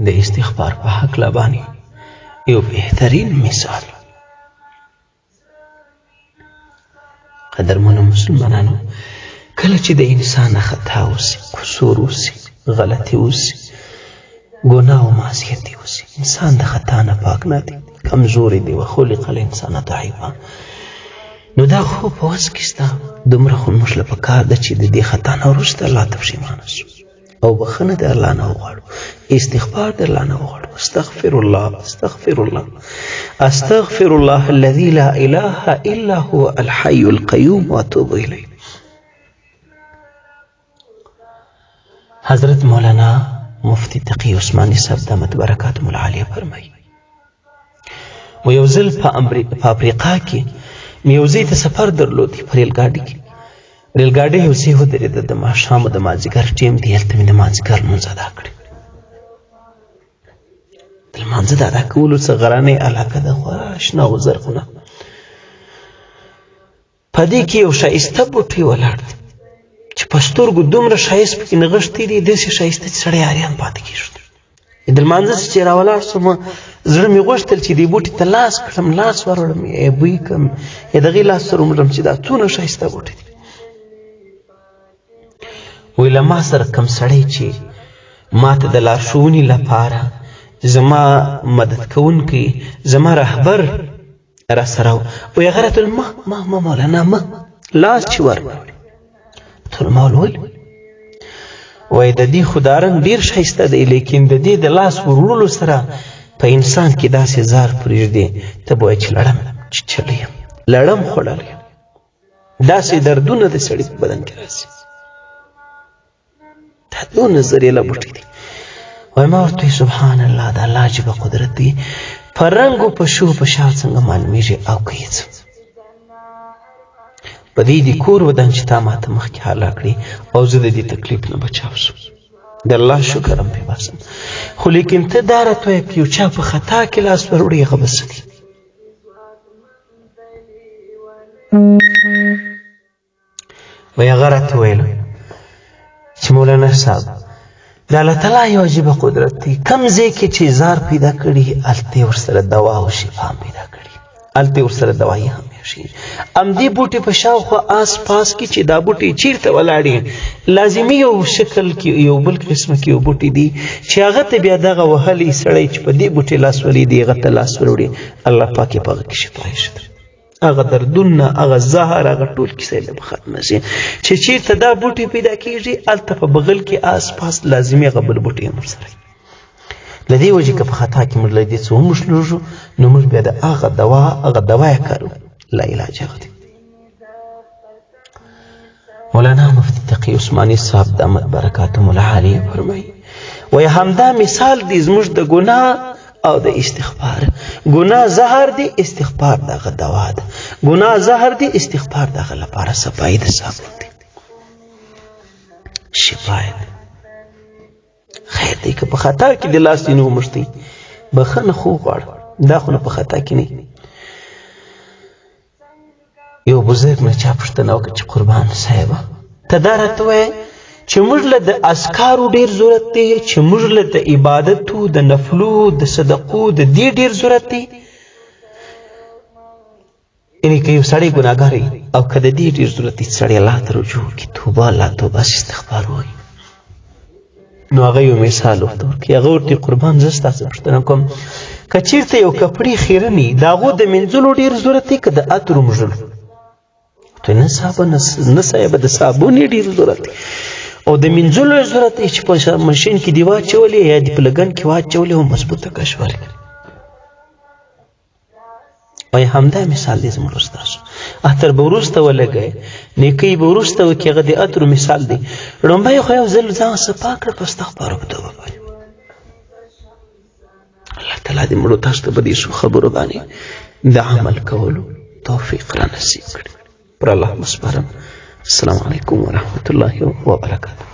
د استغفار په هکله باندې یو بهترین مثال. قدرمنو مسلمانانو، کله چې د انسان خطا وسي، قصور وسي، غلطي وسي، ګناه او معصیت وسي، انسان د خطا نه پاک نه دی، کمزوری دی، وخلق الانسان ضعیفا. نو دا خو په وس کې ستا دومره خو موږ له پکار ده چې د دې خطا نه وروسته الله ته پښېمانه سو او بخښنه د الله نه وغواړو، استغفار د الله نه وغواړو. استغفر الله، استغفر الله، استغفر الله الذي لا اله الا هو الحي القيوم واتوب اليه. حضرت مولانا مفتی تقی عثماني صاحب دامت برکاتهم العالیه فرمایي، و یو ځل په افریقا کې مې یو ځای ته سفر درلود په ریل ګاډي کې. ریل ګاډي یو ځای ودرېده، د ماښام د مازدیګر ټیم دی، هلته مې د مازدیګر لمونځ ادا کړی. د لمانځه د ادا کولو څه غرنۍ علاقه ده، خورا شنه او زرغونه. په دې کې یو ښایسته بوټی ولاړ دی چې په سترګو دومره ښایست پکې نغښتی دی، داسې ښایسته چې سړی اریان پاتې کېږي. د لمانځه څخه چې راولاړ سوم، زړه مې غوښتل چې دې بوټي ته لاس کړم، لاس وروړم، یې بوی کړم، یې دغې لاس سره ومږم چې دا څونه ښایسته بوټی دی. وایي له ما سره کوم سړی چې ما ته د لارښوونې لپاره زما مدد کوونکی، زما رهبر را سره و، وایي هغه راته ویل مه مه مه مولانا مه، لاس چې ورنه ټول ما ولولي. وایي د دې خو دا رنګ ډېر ښایسته دی، لیکن د دې د لاس وروړلو سره په انسان کې داسې زار پرېږدي، ته به وایې چې لړم چیچلی یم، لړم خوړلی یم، داسې دردونه د سړي په بدن کې راځي. دا دونه زریله بوټی دی. وایي ما ورته وویل سبحان الله، د الله عجیبه قدرت دی، په رنګ او په شو په شا څنګه معلومیږي او که یې څه. په دې دې کور ودان چې تا ماته مخکې حال راکړي او زه د دې تکلیف نه بچاو شم، د الله شکر هم پرې باسم. خو لیکن ته دا راته وایې که یو چا په خطا کې لاس وروړي هغه به څه دي؟ وایي هغه راته ویل چې مولانا صاحب، د الله تعالی یو عجیبه قدرت دی، کوم ځای کې چې زار پیدا کړي هلته یې ورسره دوا او شفا هم پیدا کړي، هلته یې ورسره دوایي هم شي. همدې بوټي په شاوخوا آس پاس کې چې دا بوټي چیرته ولاړ لازمي یو شکل کې یو بل قسم کې یو بوټي دی چې هغه ته بیا دغه وهلی سړی چې په دې بوټي لاس ولي دی هغه ته لاس وروړي، الله پاک یې په هغه کې شفا ایښې. هغه دردونه، هغه زهر، هغه ټول کیسه به ختمه شي. چې چیرته دا بوټي پیدا کیږي هلته په بغل کې آس پاس لازمي هغه بل بوټي هم ورسره وي. له دې وجې که په خطا کې موږ له دې څه وموښلېږو نو موږ بیا د هغه دوا هغه دوا یې کارو، لا علاج هغه دی. مولانا مفتی تقی عثماني صاحب دامت برکاتهم العالیه فرمایي، وایي همدا مثال دی زموږ د ګناه او د استغفار. ګناه زهر دی، استغفار دغه دوا ده. ګناه زهر دی، استغفار دغه لپاره صفایي د صابون دی، شفا ده. خیر دی که په خطا کې د لاس دی نو مشتي، بخښنه خو وغواړه، دا خو نه په خطا کې نه. یو بزرګ نه چا پوښتنه وکړه چې قربان صاحبه، ته دا راته وایې چې موږ له د اذکارو ډېر ضرورت دی، چې موږ له د عبادتو، د نفلو، د صدقو، د دې ډېر ضرورت دی؟ یعنې که یو سړی ګناهګار وي او که د دې ډېر ضرورت دی چې سړی الله ته رجوع وکړي، توبه الله توبه استغفار ووایي، نو هغه یو مثال ورته ورکړي. هغه ورته قربان زه ستاسو پوښتنه کوم، که چیرته یو کپړې خیرنې د هغو د مینځلو ډېر ضرورت دی که د عطرو مږلو؟ ته نه صاحب، نه صاحب، د صابون یې ډېر ضرورت دی او د مینځلو یې ضرورت دی چې په ماشین کې دې واچولې یا دې په لګن کې واچولې او مضبوطه کش ورکړي. وایي همدا مثال دی زموږ ستاسو. عطر به وروسته ولګوې، نیکۍ به وروسته وکړې، هغه د عطرو مثال دی. لومړی خو یو ځل ځان صفا کړه په استغفار او په توبه باندې. الله تعالی دې موږ تاسو ته په دې څو خبرو باندې د عمل کولو توفیق را نصیب کړي. پر الله مو سپارم. السلام علیکم ورحمت الله وبرکاته.